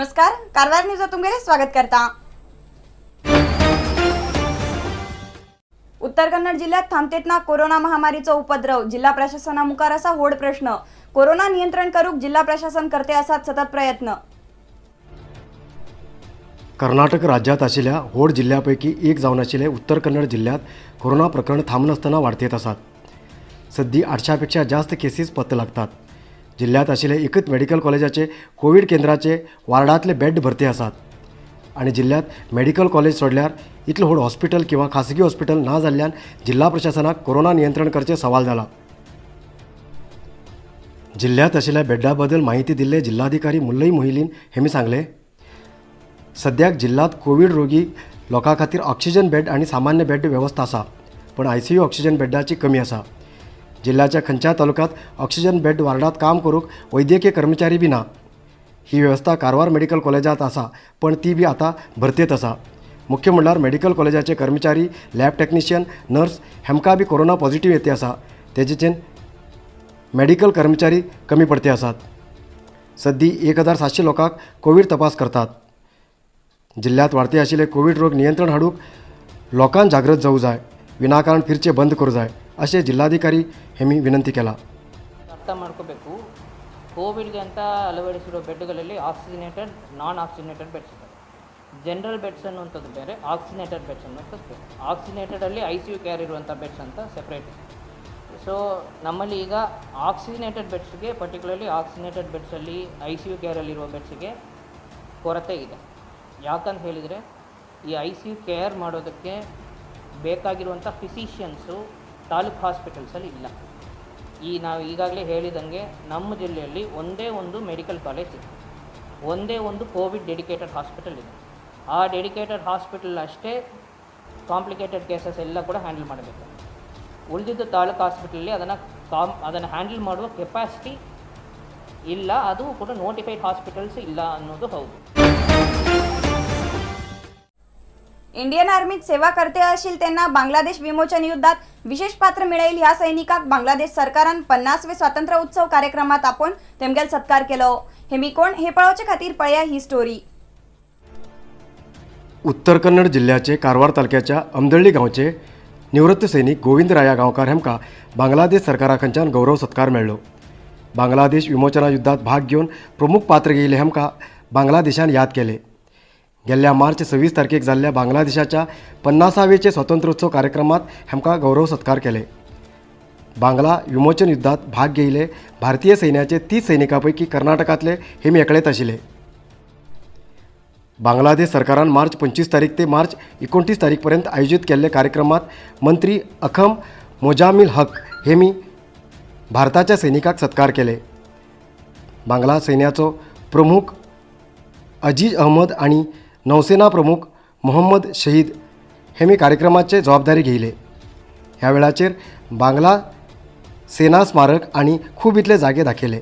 नमस्कार, कारवार न्यूजात तुमगेलें स्वागत करता. उत्तर कन्नड जिल्ह्यात थांबतेत ना कोरोना महामारीचो उपद्रव. जिल्हा प्रशासना मुखार असा व्हड प्रश्न. कोरोना नियंत्रण करूक जिल्हा प्रशासन करते आसात सतत प्रयत्न. कर्नाटक राज्यात आशिल्ल्या व्हड जिल्ल्या पैकी एक जावन आशिल्ले उत्तर कन्नड जिल्ह्यात कोरोना प्रकरण थांबनासतना वाडतेत आसात. सद्दी 800 पेक्षा जास्त केसीस पत्त लागतात. जिल्ह्यात आशिल्ले एकच मेडिकल कॉलेजाचे कोवीड केंद्राचे वार्डांतले बेड भरते आसात आनी जिल्ह्यात मेडिकल कॉलेज सोडल्यार इतलें व्हड हॉस्पिटल किंवा खासगी हॉस्पिटल ना जाल्ल्यान जिल्हा प्रशासनाक कोरोना नियंत्रण करचें सवाल जाला. जिल्ह्यात आशिल्ल्या बेड्डा बद्दल माहिती दिल्ले जिल्हाधिकारी मुल्लई मोहिलीन हेमी सांगलें, सद्याक जिल्ह्यात कोवीड रोगी लोकां खातीर ऑक्सिजन बेड आनी सामान्य बेड वेवस्था आसा, पण आयसीयू ऑक्सिजन बेडाची कमी आसा. जिल्ह्याच्या खंयच्या तालुक्यात ऑक्सिजन बेड वार्डात काम करूंक वैद्यकीय कर्मचारी बी ना. ही वेवस्था कारवार मेडिकल कॉलेजात आसा, पण ती बी आतां भरतेत आसा. मुख्य म्हणल्यार मेडिकल कॉलेजाचे कर्मचारी, लॅब टेक्निशियन, नर्स हेमकां बी कोरोना पॉझिटिव्ह येते आसा. तेजेचेन मेडिकल कर्मचारी कमी पडते आसात. सद्दी 1700 लोकांक कोवीड तपास करतात. जिल्ह्यात वाडते आशिल्ले कोवीड रोग नियंत्रण हाडूंक लोकांक जागृत जावं जाय, विनाकारण फिरचें बंद करूं जाय अशें जिल्हाधिकारी हेमी विनंती केला. ಅರ್ಥ ಮಾಡ್ಕೋಬೇಕು, ಕೋವಿಡ್ಗೆ ಅಂತ ಅಳವಡಿಸಿರೋ ಬೆಡ್ಗಳಲ್ಲಿ ಆಕ್ಸಿಜನೇಟೆಡ್, ನಾನ್ ಆಕ್ಸಿಜನೇಟೆಡ್ ಬೆಡ್ಸ್ ಇದ್ದಾವೆ. ಜನರಲ್ ಬೆಡ್ಸ್ ಅನ್ನುವಂಥದ್ದು ಬೇರೆ, ಆಕ್ಸಿಜನೇಟೆಡ್ ಬೆಡ್ಸ್ ಅನ್ನುವಂಥದ್ದು ಬೇರೆ. ಆಕ್ಸಿಜನೇಟೆಡಲ್ಲಿ I C you care ಇರುವಂಥ ಬೆಡ್ಸ್ ಅಂತ ಸೆಪ್ರೇಟ್ ಇದೆ. ಸೊ ನಮ್ಮಲ್ಲಿ ಈಗ ಆಕ್ಸಿಜನೇಟೆಡ್ ಬೆಡ್ಸ್ಗೆ, ಪರ್ಟಿಕ್ಯುಲರ್ಲಿ ಆಕ್ಸಿಜನೇಟೆಡ್ ಬೆಡ್ಸಲ್ಲಿ I C you ಕೇರಲ್ಲಿರುವ ಬೆಡ್ಸ್ಗೆ ಕೊರತೆ ಇದೆ. ಯಾಕಂತ ಹೇಳಿದರೆ ಈ I C you care ಮಾಡೋದಕ್ಕೆ ಬೇಕಾಗಿರುವಂಥ ಫಿಸಿಷಿಯನ್ಸು ತಾಲೂಕು ಹಾಸ್ಪಿಟಲ್ಸಲ್ಲಿ ಇಲ್ಲ. ಈ ನಾವು ಈಗಾಗಲೇ ಹೇಳಿದಂಗೆ ನಮ್ಮ ಜಿಲ್ಲೆಯಲ್ಲಿ ಒಂದೇ ಒಂದು ಮೆಡಿಕಲ್ ಕಾಲೇಜ್ ಇದೆ, ಒಂದೇ ಒಂದು ಕೋವಿಡ್ ಡೆಡಿಕೇಟೆಡ್ ಹಾಸ್ಪಿಟಲ್ ಇದೆ. ಆ ಡೆಡಿಕೇಟೆಡ್ ಹಾಸ್ಪಿಟಲ್ ಅಷ್ಟೇ ಕಾಂಪ್ಲಿಕೇಟೆಡ್ ಕೇಸಸ್ ಎಲ್ಲ ಕೂಡ ಹ್ಯಾಂಡಲ್ ಮಾಡಬೇಕು. ಉಳಿದಿದ್ದು ತಾಲೂಕು ಹಾಸ್ಪಿಟಲಲ್ಲಿ ಅದನ್ನು ಹ್ಯಾಂಡಲ್ ಮಾಡುವ ಕೆಪಾಸಿಟಿ ಇಲ್ಲ, ಅದು ಕೂಡ ನೋಟಿಫೈಡ್ ಹಾಸ್ಪಿಟಲ್ಸ್ ಇಲ್ಲ ಅನ್ನೋದು ಹೌದು. इंडियन आर्मीत सेवा करते आशिल त्यांना बांगलादेश विमोचन युद्धात विशेष पात्र मिळेल. ह्या सैनिकाक बांगलादेश सरकारान 50वे स्वातंत्र्य उत्सव कार्यक्रमात आपण तेमगेल सत्कार केलो. हे मी कोण हे पळोवचे खातीर पळया ही स्टोरी. उत्तर कन्नड जिल्ह्याचे कारवार तालुक्याच्या अमदळ्ळी गांवचे निवृत्त सैनिक गोविंद राया गांवकार हेमकां बांगलादेश सरकारा खंयच्यान गौरव सत्कार मेळ्ळो. बांगलादेश विमोचना युद्धात भाग घेवन प्रमुख पात्र घेयिल्ले हेमकां बांगलादेशान याद केले. गेल्ल्या मार्च 26 तारखेक जाल्ल्या बांगलादेशाच्या 50वेचे स्वातंत्र्योत्सव कार्यक्रमात हेमकां गौरव सत्कार केले. बांगला विमोचन युद्धात भाग घेयिल्ले भारतीय सैन्याचे 30 सैनिकां पैकी कर्नाटकांतले हेमी एकलेच आशिल्ले. बांगलादेश सरकारान मार्च 25 तारीख ते मार्च 29 तारीख पर्यंत आयोजित केल्ले कार्यक्रमात मंत्री अखम मोजामिल हक हेमी भारताच्या सैनिकाक सत्कार केले. बांगला सैन्याचो प्रमुख अजीज अहमद आनी नौसेना प्रमुख मोहम्मद शहीद हेमी कार्यक्रमाचे जबाबदारी घेयले. ह्या वेळाचेर बांगला सेना स्मारक आनी खूब इतले जागे दाखयले.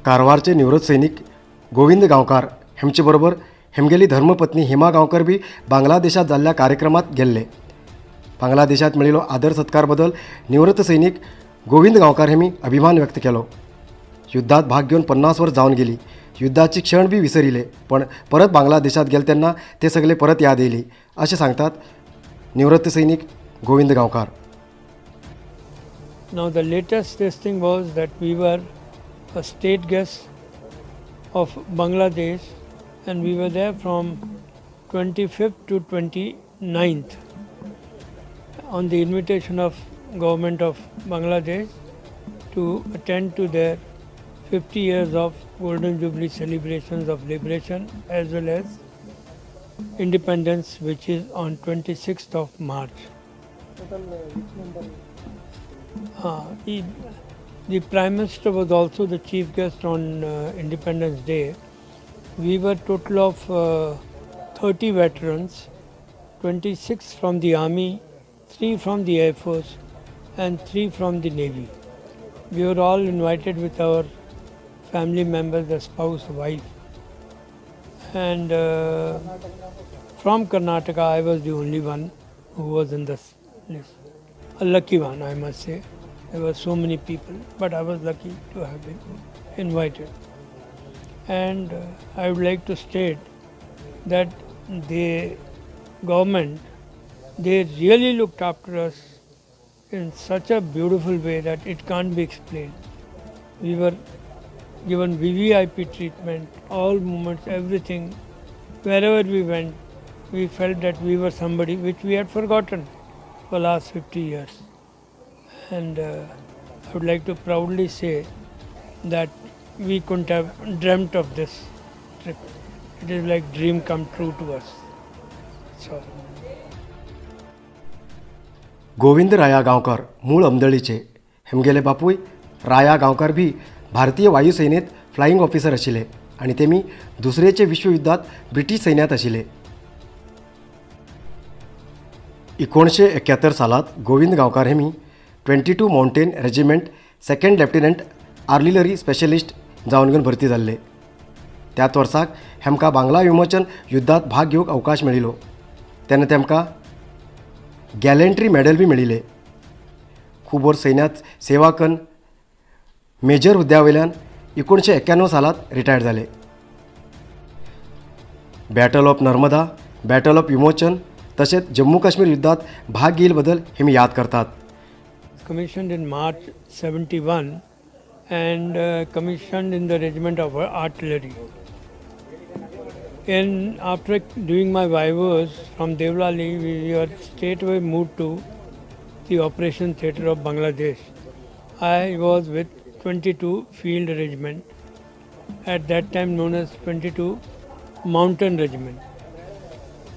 कारवारचे निवृत्त सैनिक गोविंद गांवकार हेमचे बरोबर हेमगेली धर्मपत्नी हेमा गांवकर बी बांगलादेशात जाल्ल्या कार्यक्रमात गेल्ले. बांगलादेशात मेळिल्लो आदर सत्कार बद्दल निवृत्त सैनिक गोविंद गांवकार हेमी अभिमान व्यक्त केलो. युद्धात भाग घेवन 50 वर्स जावन गेली, युद्धाची क्षण बी विसरिले, पण परत बांगलादेशात गेले तेन्ना ते सगळे परत याद येयली अशें सांगतात निवृत्त सैनिक गोविंद गांवकार. Now the latest this thing was that we were a state guest of Bangladesh and we were there from 25th to 29th on the invitation of government of Bangladesh to attend to their 50 years of Golden Jubilee celebrations of liberation as well as independence, which is on 26th of March. The Prime Minister was also the chief guest on Independence Day. We were total of 30 veterans, 26 from the Army, 3 from the Air Force and 3 from the Navy. We were all invited with our family members, the spouse, wife. And from Karnataka, I was the only one who was in this list. A lucky one, I must say. There were so many people, but I was lucky to have been invited. And I would like to state that the government, they really looked after us in such a beautiful way that it can't be explained. We were given VVIP treatment, all movements, everything. Wherever we went, we felt that we were somebody which we had forgotten for the last 50 years. And I would like to proudly say that we couldn't have dreamt of this trip. It is like dream come true to us. So. Govind Raya Gaonkar मूळ अमदळीचे. हेमगेले बापूय राया गांवकर बी भारतीय वायुसेनेत flying officer आशिल्ले आनी तेमी दुसरेचे विश्वयुद्धात British सैन्यात आशिल्ले. 1971 सालात गोविंद गांवकार Hemy 22 mountain regiment second lieutenant artillery specialist जावन घेवन भरती जाल्ले. त्याच वर्साक हेमकां बांगला विमोचन युद्धात भाग घेवंक अवकाश मेळिल्लो. तेन्ना तेमकां गॅलंट्री मेडल बी मेळिल्ले. खूब वर्स सैन्यात सेवा करून मेजर हुद्द्या वयल्यान 1991 सालात रिटायर्ड जाले. Battle of Narmada, battle of Vimochan तशेंच जम्मू काश्मीर युद्धात भाग घेयिल्ले बद्दल हेमी याद करतात. Commissioned in March 71 and commissioned in the regiment of artillery. And after doing my vivas from Devlali, we were straightaway moved to the operation theatre of Bangladesh. I was with 22 Field Regiment, at that time known as 22 Mountain Regiment.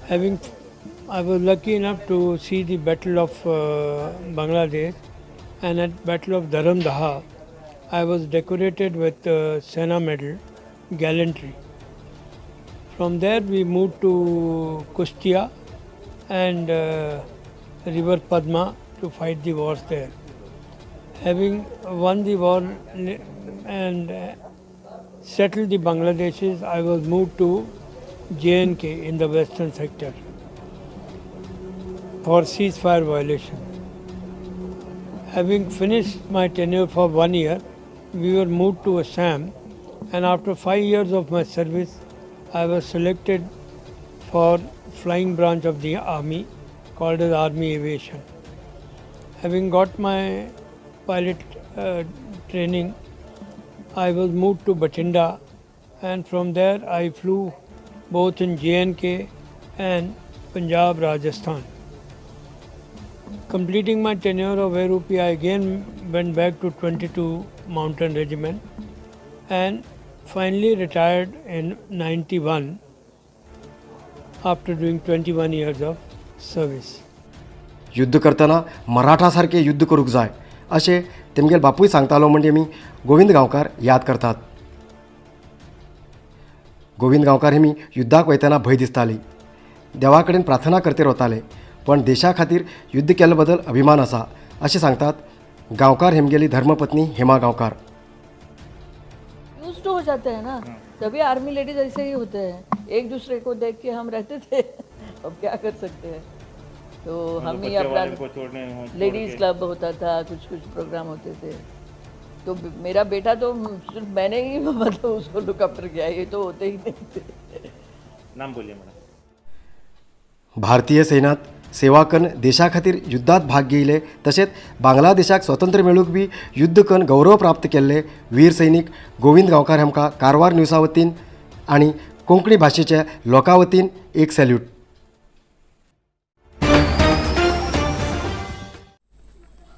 I was lucky enough to see the Battle of Bangladesh, and at Battle of Dharamdaha, I was decorated with Sena Medal, gallantry. From there we moved to Kushtia and River Padma to fight the wars there. Having won the war and settled the Bangladeshis, I was moved to J&K in the western sector for ceasefire violation. Having finished my tenure for 1 year, we were moved to Assam, and after 5 years of my service, I was selected for flying branch of the army called as Army Aviation. Having got my pilot training, I was moved to Bathinda, and from there I flew both in J&K and Punjab, Rajasthan. Completing my tenure of Air UP, I again went back to 22 Mountain Regiment and finally retired in 91 after doing 21 years of service. युद्ध करतना मराठासारखे युद्ध करूंक जाय अशें तेमगेल बापूय सांगतालो म्हणजे मी गोविंद गांवकार याद करतात. गोविंद गांवकार हे मी युद्धाक वयतना भंय दिसताली, देवा कडेन प्रार्थना करते वताले, पण देशा खातीर युद्ध केल्ले बद्दल अभिमान आसा अशें सांगतात गांवकार हेमगेली धर्मपत्नी हेमा गांवकार. यूज टू हो जाते हैं ना, तभी आर्मी लेडीज ऐसे ही होते हैं, एक दूसरे को देख के हम रहते थे. अब क्या कर सकते हैं, तो हम ही अपना लेडीज़ क्लब होता था, कुछ कुछ प्रोग्राम होते थे. तो मेरा बेटा तो सिर्फ मैंने ही मतलब उसको लुक आफ्टर किया, ये तो होते ही नहीं थे. नाम बोलिए मैडम. भारतीय सैन्यात सेवा करून देशा खातीर युद्धात भाग घेयले तशेंच बांगलादेशाक स्वतंत्र मेळूंक बी युद्ध करून गौरव प्राप्त केल्ले वीर सैनीक गोविंद गांवकार हांकां कारवार न्यूजा वतीन आनी कोंकणी भाशेच्या लोकां वतीन एक सॅल्यूट.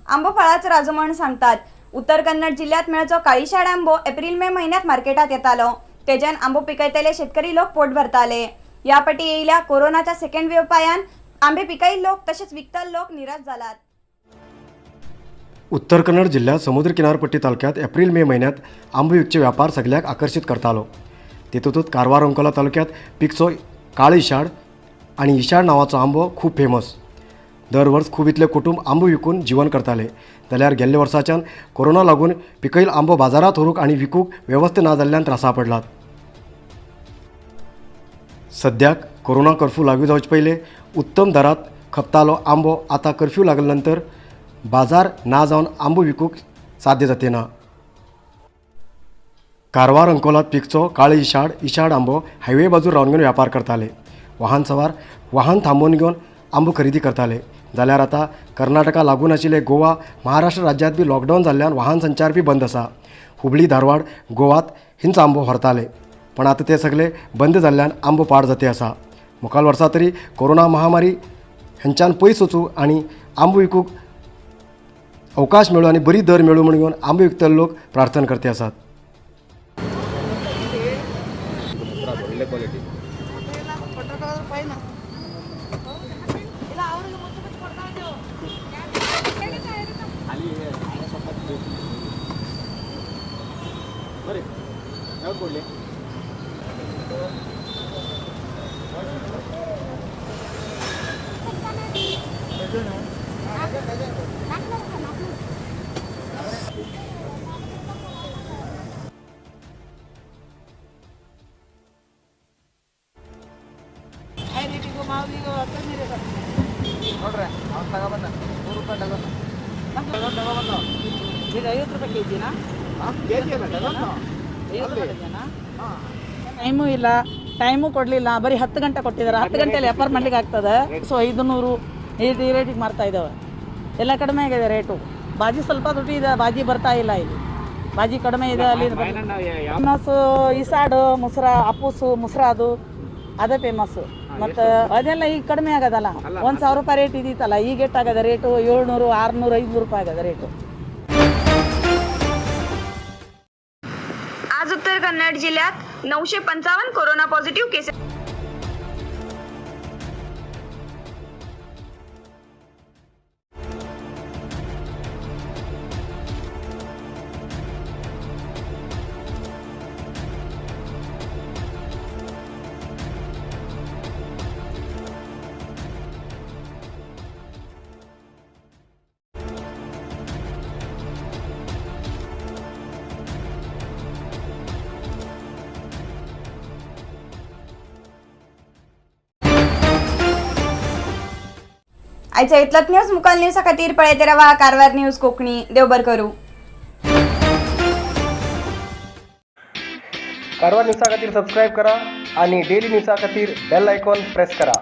आंबो फळाचो राजो म्हण सांगतात. उत्तर कन्नड जिल्ह्यात मेळचो काळीशाड आंबो एप्रिल मे म्हयन्यात मार्केटात येतालो. तेज्यान आंबो पिकयतले शेतकरी लोक पोट भरताले. या पटी येयल्या कोरोनाच्या सेकंड वेव पायान आंबे पिकाई लोक तसेच विकतल लोक निराश जालात. उत्तर कन्नड जिल्ह्यात समुद्र किनारपट्टी तालुक्यात एप्रिल मे म्हयन्यात आंबो विकचे व्यापार सगळ्याक आकर्शीत करतालो. तेतूंतच कारवार अंकोला तालुक्यात पिकचो काळो इशाड आनी इशाड नांवाचो आंबो खूब फेमस. दर वर्स खूब इतले कुटुंब आंबो विकून जीवन करताले. जाल्यार गेल्ल्या वर्साच्यान कोरोना लागून पिकयल आंबो बाजारात व्हरूंक आनी विकूंक वेवस्था ना जाल्ल्यान त्रासा पडलात. सद्याक कोरोना कर्फ्यू लागू जावचे पयलीं उत्तम दरात खपतालो आंबो आतां कर्फ्यू लागले नंतर बाजार ना जावन आंबो विकूंक साध्य जाते ना. कारवार अंकोलात पिकचो काळे इशाड इशाड आंबो हायवे बाजूर रावन घेवन व्यापार करताले. वाहन सवार वाहन थांबोवन घेवन आंबो खरेदी करताले. जाल्यार आतां कर्नाटका लागून आशिल्ले गोवा महाराष्ट्र राज्यांत बी लॉकडावन जाल्ल्यान वाहन संचार बी बंद आसा. हुबळी धारवाड गोवात हिंच आंबो व्हरताले, पण आतां ते सगळे बंद जाल्ल्यान आंबो पाड जाते आसा. मुखार वर्सा तरी कोरोना महामारी हेंच्यान पयस वचूं आनी आंबो विकूंक अवकाश मेळूं आनी बरी दर मेळूं म्हूण घेवन आंबो विकतले लोक प्रार्थना करते आसात. ಟೈಮು ಇಲ್ಲ, ಟೈಮು ಕೊಡಲಿಲ್ಲ, ಬರೀ 10 ಗಂಟೆ ಕೊಟ್ಟಿದ್ದಾರೆ. 10 ಗಂಟೆಯಲ್ಲಿ ವ್ಯಾಪಾರ ಮಾಡ್ಲಿಕ್ಕೆ ಆಗ್ತದೆ. ಸೊ 500 ಈ ರೇಟಿಗೆ ಮಾರ್ತಾ ಇದ್ದಾವೆ. ಎಲ್ಲ ಕಡಿಮೆ ಆಗಿದೆ ರೇಟು. ಬಾಜಿ ಸ್ವಲ್ಪ ದುಡ್ಡು ಇದೆ, ಬಾಜಿ ಬರ್ತಾ ಇಲ್ಲ ಇಲ್ಲಿ. ಬಾಜಿ ಕಡಿಮೆ ಇದೆ ಅಲ್ಲಿ. ಫೇಮಸ್ಸು ಇಸಾಡು, ಮುಸ್ರಾ, ಅಪ್ಪುಸು, ಮುಸ್ರಾ, ಅದು ಅದೇ ಫೇಮಸ್ಸು. ಮತ್ತು ಅದೆಲ್ಲ ಈಗ ಕಡಿಮೆ ಆಗೋದಲ್ಲ. 1000 ರೂಪಾಯಿ ರೇಟ್ ಇದ್ದಿತ್ತಲ್ಲ, ಈಗ ಎಷ್ಟಾಗದ ರೇಟು? 700, 600, 500 ರೂಪಾಯಿ ಆಗದ ರೇಟು. आज उत्तर कन्नड जिल्ह्यात 955 कोरोना पॉझिटिव्ह केसेस. आयच्या इतलोच न्यूज. मुखाल न्यूजा खातीर पळयत रावा कारवार न्यूज कोंकणी. देवबर करूं. कारवार न्यूजा खातीर सबस्क्रायब करा आणि डेली न्यूजा खातीर बेल आयकॉन प्रेस करा.